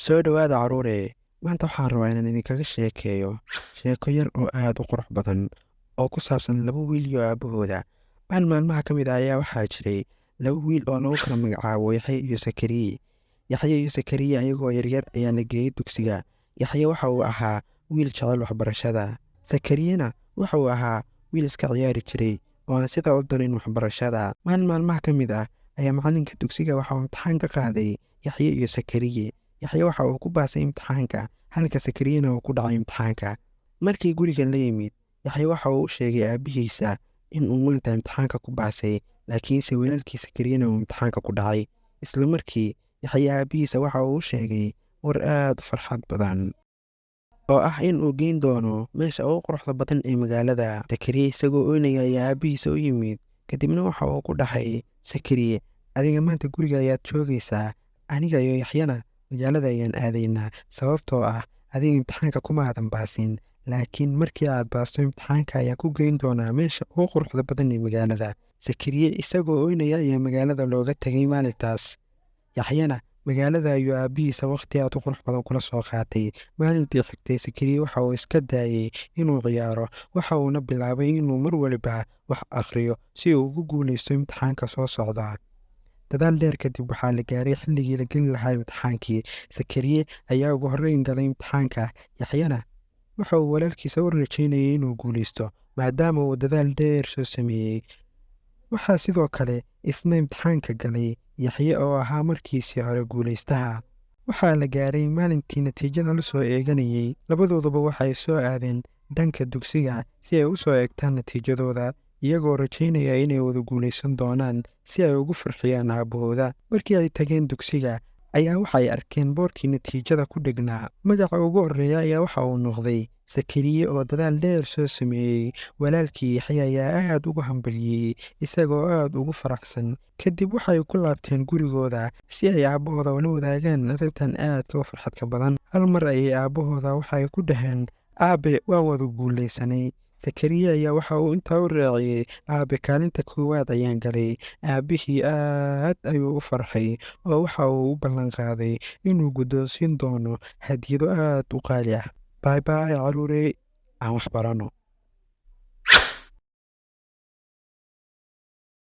Soo dhowaada carruurey, maanta waxaan rabaa inaan idinkaga sheekeeyo sheeko yar oo aad u qurux badan oo ku saabsan laba wiil iyo aabbahooda. Maalin maalmaha ka mid ah ayaa waxaa jiray laba wiil oo lagu kala magacaabo Yaxye iyo Sakariye. Yaxye iyo Sakariye ayagoo yaryar ayaa la geeyey dugsiga. Yaxye waxa uu ahaa wiil jecel waxbarashada, Sakariyena waxa uu ahaa wiil iska ciyaari jiray oo aan sidaa u darin waxbarashada. Maalin maalmaha ka mid ah ayaa macalinka dugsiga waxa uu imtixaan ka qaaday Yaxye iyo Sakariye. Yaxye waxa uu ku baasay imtixaanka, halka Sakariyena uu ku dhacay imtixaanka. Markii guriga la yimid, Yaxye waxa uu u sheegay aabbihiisa in uu maanta imtixaanka ku baasay, laakiinse walaalkii Sakariyena uu imtixaanka ku dhacay. Isla markii Yaxye aabbihiisa waxa uu u sheegay war aad u farxad badan oo ah in uu geyn doono meesha ugu quruxda badan ee magaalada. Sakariye isagoo oynaya ayaa aabbihiisa u yimid, kadibna waxa uu ku dhahay, Sakariye, adiga maanta guriga ayaad joogaysaa, aniga iyo Yaxyena magaalada ayaan aadaynaa, sababtoo ah adiga imtixaanka kuma aadan baasin, laakiin markii aad baasto imtixaanka ayaan ku geyn doonaa meesha ugu quruxda badan ee magaalada. Sakariye isagoo oynaya ayaa magaalada looga tegay maalintaas. Yaxyena magaalada ayuu aabbihiisa wakhti aad u qurux badan kula soo qaatay. Maalintii xigtay Sakariye waxa uu iska daayey inuu ciyaaro, waxa uuna bilaabay inuu mar waliba wax akhriyo si uu ugu guuleysto imtixaanka soo socda. Dadaal dheer kadib waxaa la gaaray xilligii la geli lahaa imtixaankii. Sakariye ayaa ugu horreyn galay imtixaanka. Yaxyena waxa uu walaalkiisa u rajaynayay inuu guuleysto maadaama uu dadaal dheer soo sameeyey. Waxaa sidoo kale isna imtixaanka galay Yaxye oo ahaa markiisii hore guuleystaha. Waxaa la gaaray maalintii natiijada la soo eeganayay. Labadooduba waxay soo aadeen dhanka dugsiga si ay u soo eegtaan natiijadooda, iyagoo rajaynaya inay wada guuleysan doonaan si ay ugu farxiyaan aabbahooda. Markii ay tageen dugsiga ayaa waxay arkeen boorkii natiijada ku dhegnaa. Magaca ugu horreeya ayaa waxa uu noqday Sakariye oo dadaal dheer soo sameeyey. Walaalkii Yaxye ayaa aad ugu hambalyeeyey isagoo aad ugu faraxsan. Kadib waxay ku laabteen gurigooda si ay aabbahooda ula wadaagaan arrintan aadka u farxadka badan. Hal mar ayay aabbahooda waxay ku dhaheen, Aabe, waan wada guuleysanay. Sakariye ayaa waxa uu intaa u raaciyey, Aabe, kaalinta koowaad ayaan galay. Aabbihii aad ayuu u farxay oo waxa uu u ballan qaaday inuu guddoonsiin doono hadiyado aad u qaali ah. Bye bye carruurey, aan wax barano.